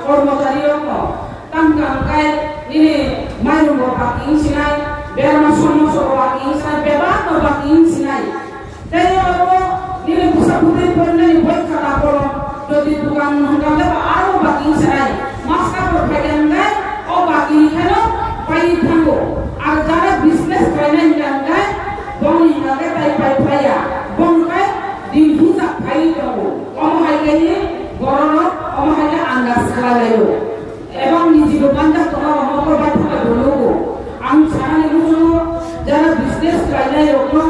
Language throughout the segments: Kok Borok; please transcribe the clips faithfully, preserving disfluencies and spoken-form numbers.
Kormochari rokno tang tang kai nini mairum bo baki wng sinai, berma somoso bo baki wng sinai, bebak no baki wng sinai. Tei oro nini bwsa bwtwi porinani boi khata kolom jodi dukan hwnka khe ba aro baki wng sinai. Maska bo phaikha hwnkhe o baki ni kheno pai thango. Ar jara business khlainai hwnka hwnkhe bongni hwnka khe tai pai phaiya, bongni kai din hwnjak phaiwi tongo. Omo hai khe bororok omo hai khe andas khlai laio. Ebong niji bo manjak tongo, omo kok bai thangbai bo nugo. Ang sanani muchungo jara business khlainai rokno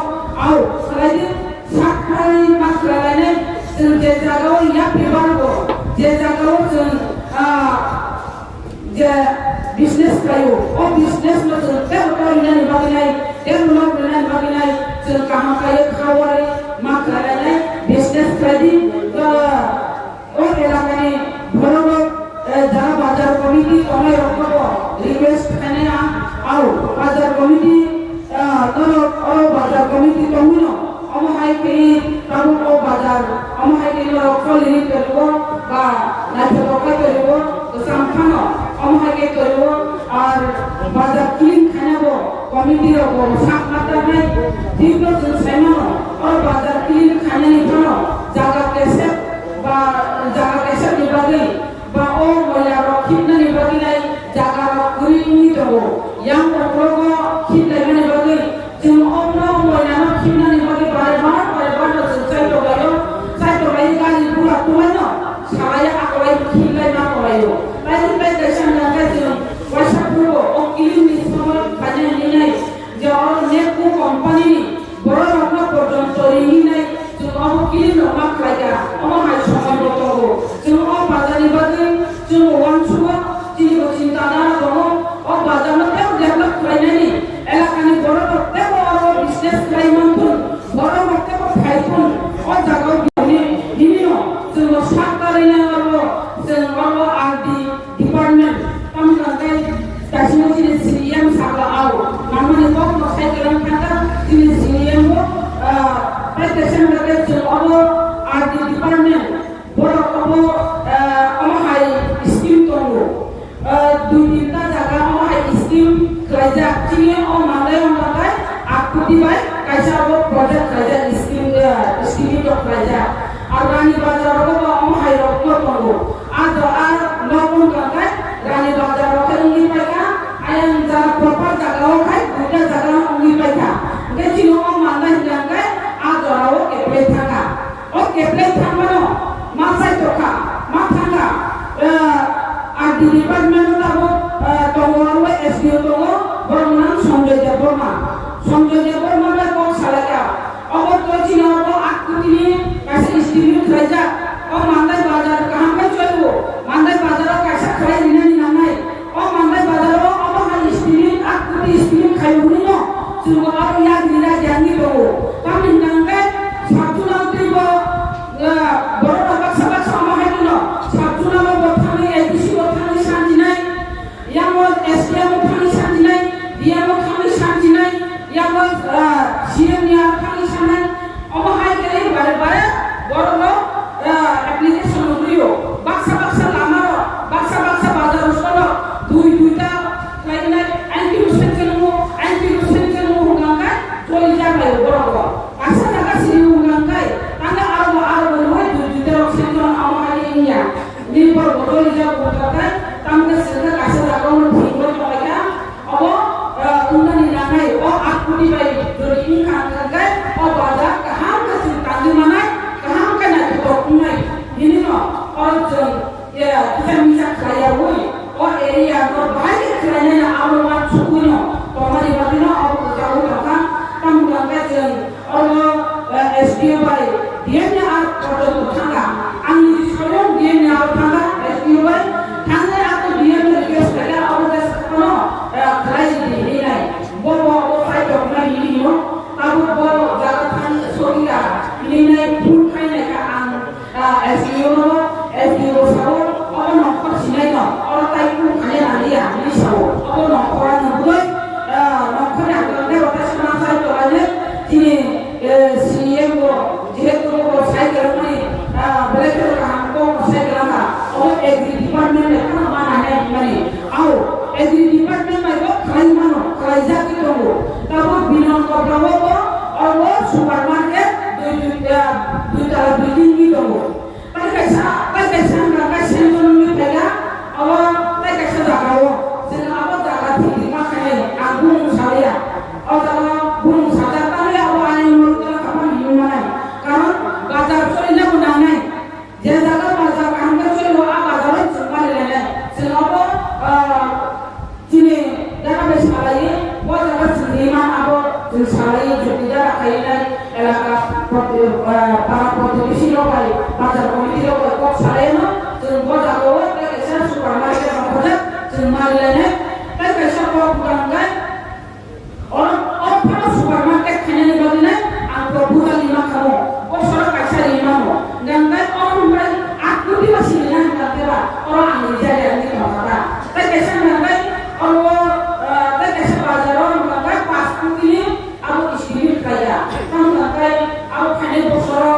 au khlai di, sak khlai ma khlai lainai, chwng je jagao yapri bargo, je jagao chwng, ah, je business khlaio, o business no chwng tebo torinani bagwi nai, tebo nok rinani bagwi nai, chwng kaham khlaiwi khaui ma khlai lainai, business khlai di, ah, O elakani bororok, eh, jara bazar committee tongnai rokno bo request khainai ang, au bazar committee, eh, norok oro bazar committee tongwino omo hai khe tabuk o bazar omo hai khe norok choli ri tongo ba naithotok khe tongo, kwcham phano omo hai khe tongo, ar bazar clean khaina bo committee rok bo sak ma tarnai, thikno chwng sai mano, o bazar clean khainani phano jaga kesep ba jaga kesep ni bagwi ba o moila rok khibnani bagwi nai jaga rok kwrwi wngwi tongo. Yang uklogo khiblaimani bagwi chwng o moila no khibnani bagwi bare bar bare bar no chwng chai tonglaio, chai tonglai gari gura tonglaino salai akolai khiblai ma tonglaio. Tei tei kaisa hwnka khe chwng waisa phuru o clean ni somoi khainani hinwi nai je oro Nepco company ni borok rokno porjonto ringwi nai chwng obo clean rok ma khlai kha, omo hai somoi bo tongo. Chwng o bazar ni bagwi chwng uansukgo, chini bo chinta dhara tongo, o bazar no tei develop khlainani, elaka ni borok rok tei oro business khlai manthun, borok rok tei phai thun, o jaga o bini, bini no chwng bo sak karwi nai oro chwng oro R D department, tamo hwnka khe kaisa chini C E M sakla au, nangmani kok no sai kwrwng thangkha chini C E M bo, ah, tei kaisa hwnka khe chwng obo R D department, borok obo, ah, omo hai scheme tongo, ah, dui tinta jaga omo hai scheme khlaijak, chini o manlai wngkha khe aat koti bai kaisa obo project khlaijak scheme, ah, scheme rok khlaijak, ar Rani Bazar rogo bo omo hai rok no tongo. A jo-, a nok wng tong khe Rani Bazar o khe wngwi paikha, ayang jara proper jaga o khai duita jaga o wngwi paikha. Hwnkhe chini o manna hwnkha hwnkhe a jora o keplai thangkha. O keplai thangmano ma chai tongkha, ma thangkha. Eh, R D department o tabuk, eh, tongo, aro S D O tongo, borok mwnang Sanjoy Debbarma. Sanjoy Debbarma bai kok salaikha. Obo to chini obo aat koti ni kaisa estimate khlaijak. O Mandai bazar kaham khe choliwo. Mandai bazar o kaisa khlai rinani nangnai. O Mandai bazar o obo hai estimate, aat koti estimate khai hwnwi no chwng bo abo yak rina jani tongo. Tamni hwnka hwnkhe sub zonal tei bo, ah, borok rok baksa baksa omo hai no sub zonal o bo thangwi A D C bo thangwi sanjinai. Yang o S D M o thangwi sanjinai, D M o thangwi sanjinai, yang o, ah, C M ni aro thangwi sanai. Omo hai khe bare bare borok rok, ah, application rwio. Baksa baksa lama rok, baksa baksa bazar rok dui duita khlainai, ain tiro sanjinai, ain tiro sanjinai hwnka hwnkhe choli jak lai borok rok. Kaisa jaga sini hwnka hwnkhe tangka aro aro rwui dui duita rok sanjinai omo hai wngya. Nini borok bo choli jak hwnka hwnkhe tamkhe sini kaisa jaga o thik rok tonglaikha. Obo, eh, wngnani nangnai, o aat koti bai jodi wngkha hwnkhe, o bazar kaham khe chwng tangwi manai, kaham khe naithotok wngnai. Hinino oro chwng, eh, kisa misa khlaiyaui, o area no bahai khe khlainai no abo uansukgwino tongmani bagwino obo kwchagwi tongkha. Tamo hwnkhe chwng Oro, eh, S D O bai D M ni aro porjonto thangkha. Ang niji soyong D M ni aro thangkha, S D O bai thangwi aro D M ni request khaikha, abo je saphano, eh, khlai di hinwi nai. Bo, bo, bo khai tongmani hinwi hino. Tabuk bo jaga thang sogika hinwi nai phone khai naikha ang. Ah, S D O no, S D O sao, obo nongkhor sinai no, oro tai kung kanya nang ya, hinwi sao, obo nongkhor ang nugui, ah, nongkhor ni ang kang debo ta sana sai to ane, chini, eh, C M o, jehetu bo sai kang mani, ah, belai khe kaham ko sai kang ha, obo agri department ni Agri department bai bo khlai mano, khlai jagwi tongo. Tabuk Binon Koprao bo obo supermarket dui, dui, ah, dui tala building ni tongo. Tai kaisa, tai kaisa wngkha, kaisa wngkha nungwi phaikha, abo tai kaisa jaga o. Chwng abo jaga thik thik ma khainai, ang bumung salaiya. O jaga o bumung sajak, tamo abo ani muruk tala kaphang hinwi manai. Karon bazar choli nangwi nangnai. Je jaga bazar kaham khe choli o, a bazar o chwng malilainai. Chwng abo, ah, Chini dara bai salai, bo jaga chwngni man abo chwng salai, jotni dara khainai elaka proti-, eh, para protibesi rok bai, bazar committee rok bai kok salaino, chwng bo jaga o tei kaisa supermarket rok khojak, chwng malilainai, tei kaisa kok bwkang khe oro, oro phano supermarket khainani bagwino ang proposal rima kha o, bosoro kaisa rimano, hwnkhe oro hwnbai aat koti ba sini na hwnkhe ba, oro ang rijak ya wngwi tongkha ba. Tei kaisa hwnkhe oro, ah, tei kaisa bazar o hwnkhe paanch koti ni abo estimate khlaiya. Tamo hwnkhe abo phainai bosoro,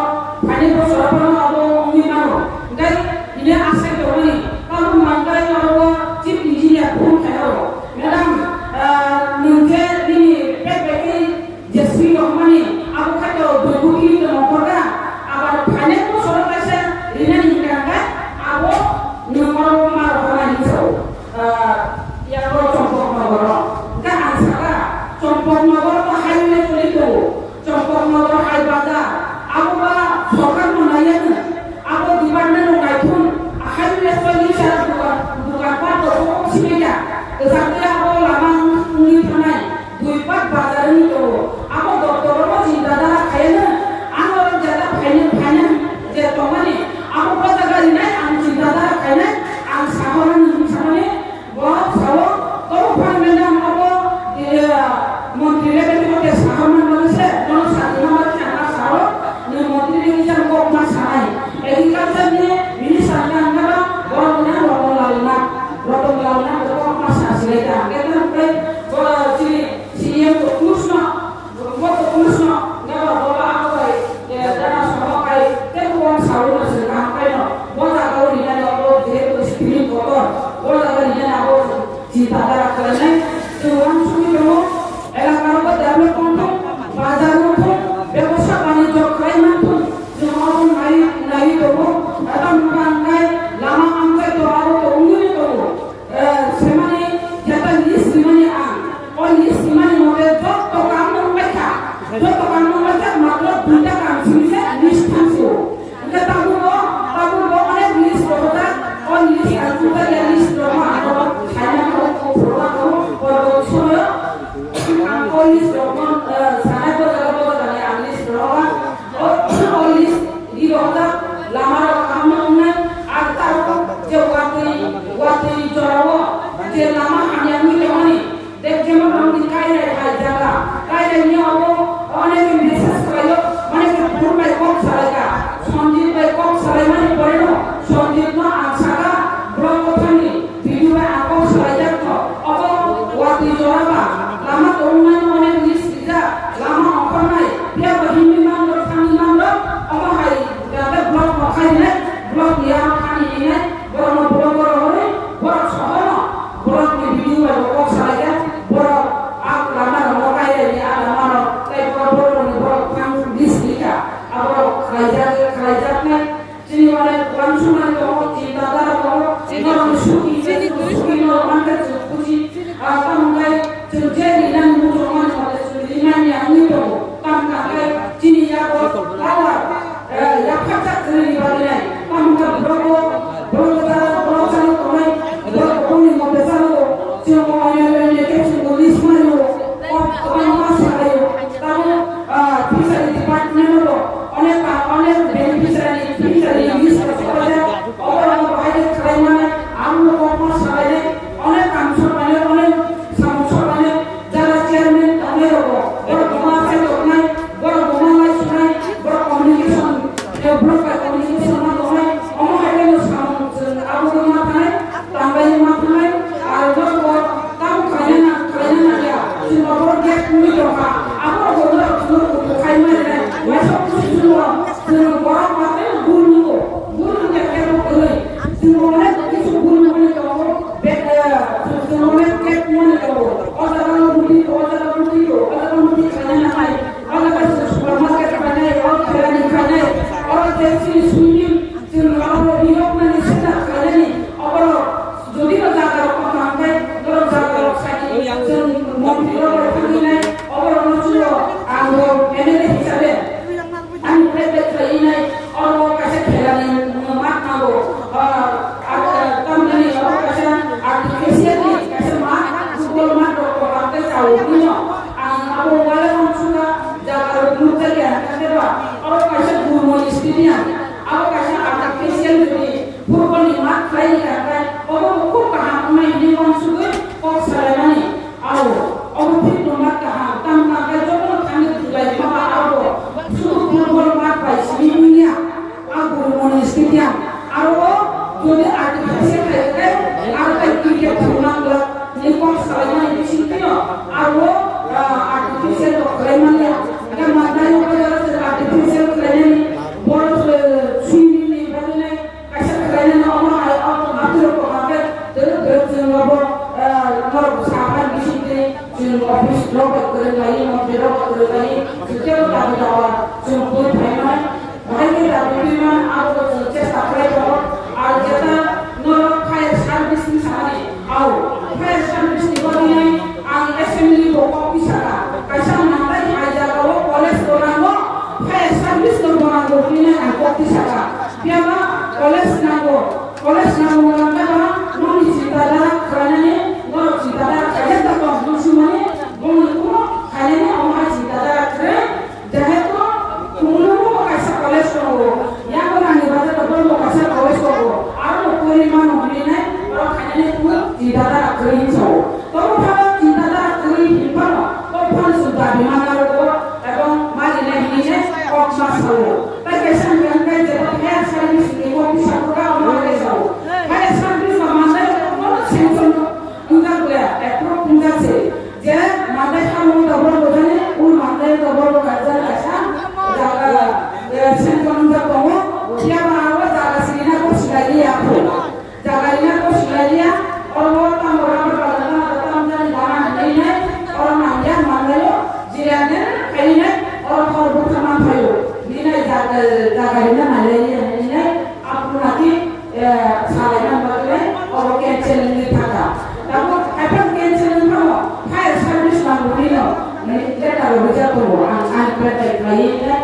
phainai bosoro phano abo wngwi mano. Hwnkhe hini asai tongmani, tamo hwnkhe oro chief engineer phone khaio. Madam, ah, nwng khe nini pek bai khe Jeswi rok mani abo khato dui koti ni tongmani korda, abar phainai bosoro kaisa rinani hwnkha hwnkhe abo nwng oro ma rok hwnwi hinwi sao. Ah, yago Chompok Nogor o. Hwnkhe ang sakha, Chompok Nogor o highway choli tongo. Chompok Nogor hai bazar, abo ba sorkar no naiya no. Abo department rok naithun, highway choli sa dukan, dukan pat rok kok sibaiya. Kwchak tei abo lama wngwi thanai. Dui pat bazar wngwi tongo. Abo doptor o chinta dara khaiyano, ano o jaga phaina, phaina je tongmani, abo o jaga rinai ang chinta dara khainai, ang sahorani hinwi samani, bo sao, tabo phan mendang abo, eh, montri level ni mate sahormani bagwi se, bono sakni ma bagwi se ang sao, ni montri ni jang kok ma sanai. Agriculture ni minister ni ang naba, borok ni ang Ratan Lal Nath, Ratan Lal Nath kok ma sa silai ta. Kaitor bai, bo chini C E M to Krishna, bo to Krishna, naba bo ba ako bai, eh, dana somo kai, te ko wang sawi na se kam kai no, bo jaga o rinani abo jehetu screen kotor, bo jaga rinani abo chinta dara khlainai, chwng uansugwi tongo, elaka rogo develop wngthung, bazar wngthung, bebosa banijyo khlai manthung, chwng abo nai, naiwi tongo, ata mungkha wngkhai lama amchai to abo to wngwi tongo. Eh, semani jeta list rimani ang. O list rimani mote joto kam no wngbaikha. Joto kam no wngbaikha, matro duita kam simi se list thangsi o. Hingke tabuk bo, tabuk bo onek list rohorjak. O list ang tungka ya list rohor ang bo saina ko, ko program ko, porbo somoyo. Ang o list rohor, eh, sanai ko jaga bo jaga ang list rohor. O, o list ri rohorjak, lama rok kaham no wngnai, ar tabuk je watwi, watwi jora o je lama hamya wngwi tongmani, de jemon rok ni kairai hai jaga, kairai ni obo onek message khlaio, mane khe phone bai kok salaikha, Sanjit bai kok salaimani pore no, Sanjit no ang sakha, block o thangni, Video bai ang kok salaijak kho. Obo watwi jora ba, lama tongmani onek list rijak, lama ongkhornai, phiya bo himwi mangrok, thangwi mangrok, omo hai, ya, block no khainai, block ni aro thani hinai, borok no block o rohorwi, borok sohono, block ni video bai bo kok salaijak, borok a lama rok no kailaini, a lama rok, tei borok, borok ni borok thang list rikha, aborok khlaijak, khlaijaknai. Chini mane uansukmani tongo, chinta dara tongo, norokni suki, suki norok mankhe chwng buji, ah, tamo khe chwng je rinani muchungmani mate chwng rinani wngwi tongo. Tamo khe chini yago power, eh, yaphakjak kwrwini bagwi nai. Tamo khe borok, borok jala, borok jala tongnai, borok bongni mote jala o, chwng o, oinai, oinai khe chwng o list mani o, o kwbangma salaio. Tamo, ah, fishery department o bo onek ka-, onek beneficiary, fishery list o sobaijak, oborok no bahai khe khlai mani, ang no kokma salainai, onek kaam sobainai, onek samung sobainai, jara chairman tongnai rok bo, borok buma achai toknai, borok buma lai sunai, borok communication, eh, block bai communication ma tongnai, omo hai khe no samung chwng abo wngma thanai. Tambai ma thanai, ar borok bo tamo khlaina na, khlaina na ya. Chwng bo borok gate wngwi tongkha. Aborok bo norok chwngno kuthuk khai ma rinai. Waisa kusu chwngno, chwng borok ma tei bul nungo. Bul nungya khe bo kwrwi. Chwng bo onek kisu bul nungwi tongo. Be, eh, chwng, chwng onek Ah, ah, tamni oro kaisa artificial ni kaisa mat, football mat rok ko bakte chawi hino. Ang abo wale uansukha jaga rok nukjakya hwnkhe ba oro kaisa Gurmoni Stadium, abo kaisa artificial ni football ni mat khlai ni kha khe obo bo khub kaham wngnai hwnwi uansugwi kok salaimani. Ao, obo thik tongma kaham, tamo hwnba khe jotono thangwi thwilai maba abo sudu football mat bai simi wngya, a Gurumoni Stadium. Aro o jodi artificial khai khe, aro tai cricket thwngna glak ni kok salaimani bisingtwi o, aro o, ah, artificial rok khlai manya. Hwnkhe mantai o khe aro se artificial khlainani, boro se swimming ni bagwi nai, kaisa khlainani omo hai o tongma twi rok tongma khe, tei, tei chwng obo, eh, norok sakha bising twi chwng office rok bai kwrwng lai, montri rok bai kwrwng lai, chwng tei dabi dawa chwng twi phaimani, bahai khe dabi twi man, abo chwng chesta khlai tongo. Ar jeta norok fire service ni samani, ao, fire service ni bagwi ang assembly bo kok tisaka, kaisa mantai hai jaga o college bo nango, fire service no bo nango hwnwi ang kok tisaka. Phiya ba college nango, college nango hwnba ba nokni chinta dara khlainani, norok chinta dara khaijak ta tong hwnwi sumani, bongni kuno khainani omo hai chinta dara khlai, jehetu Khumulwng bo kaisa college tongo, Yakarani bazar o bo kaisa college tongo, aro bo kwrwi mano hwnwi nai, oro khainani kuno chinta dara kwrwi hinwi sao. Tobo phano chinta dara kwrwi hinphano, tobo phano chwng dabi manna rwgo, ebong marinai hwnwi nai kok ma sao. Tai kaisa hwnkha hwnkhe jeba fire service ni kok tisakgo, omo hai sao. Fire service no manjak, kono sanction wngjak le, approve wngjak se. Je manjak kha, omo dobor bojani, ul manjak dobor bo kaisa kaisa jaga, eh, sanction wngjak tongo. Phiya ba abo jaga sirina kok silai ya approve. Jaga rina kok silai ya, oro tamo rubber bagan tamo tamo jani dana hinwi nai, oro nangya manlaio, jiriya nen khainai, oro hor bwkha man phaio, hinwi nai jaga, jaga rina nailai ya hinwi nai, aphuru naki, eh, salai man bagwi nai, oro cancel wngwi thangkha. Tabuk haiphano cancel wngphano, fire service nango hinwi no, nai letter rok rijak tongo, ang, ang apply khlaiwi nai,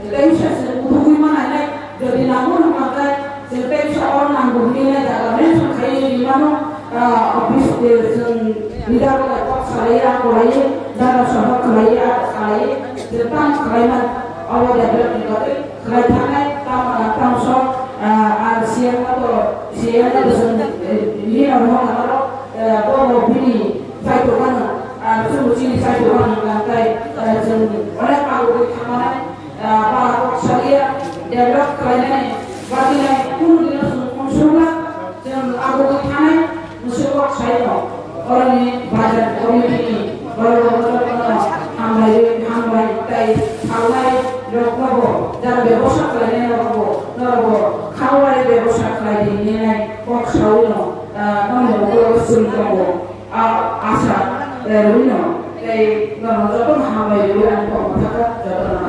tei wngsa se kubui manai nai, jodi nango hwnba khe, Chwng tei sa or nang buhni nai jaga mention khai ri mano, ah, office de chwng leader bai kok salai, a kolai, dara sabha khlai, a salai, chwng tamo khlai man, abo develop ni bagwi khlai thangnai, tamo na tamo so, ah, ar C M no to, C M no to chwng, eh, leader no na ro, eh, bo bo bini fight to gana, ah, chwng chini fight to gana, nang tai, eh, chwng onek agugwi thangmanai, Ah, bara kok salia, develop khlainani bagwi nai kunu dino chwng uansukla, chwng agugwi thanai, mwswk kok saino, oroni bazar committee ni borok rok no hambai, hambai tai salnai rok no bo, jara bebosta khlainai rok bo, norok bo khawari bebosta khlai di hinwi nai kok saui no, ah, nono ulo suri tongo. A, asa, eh, rwino, tei nono jotono hambai rwui ang tongma thangkha, jotono.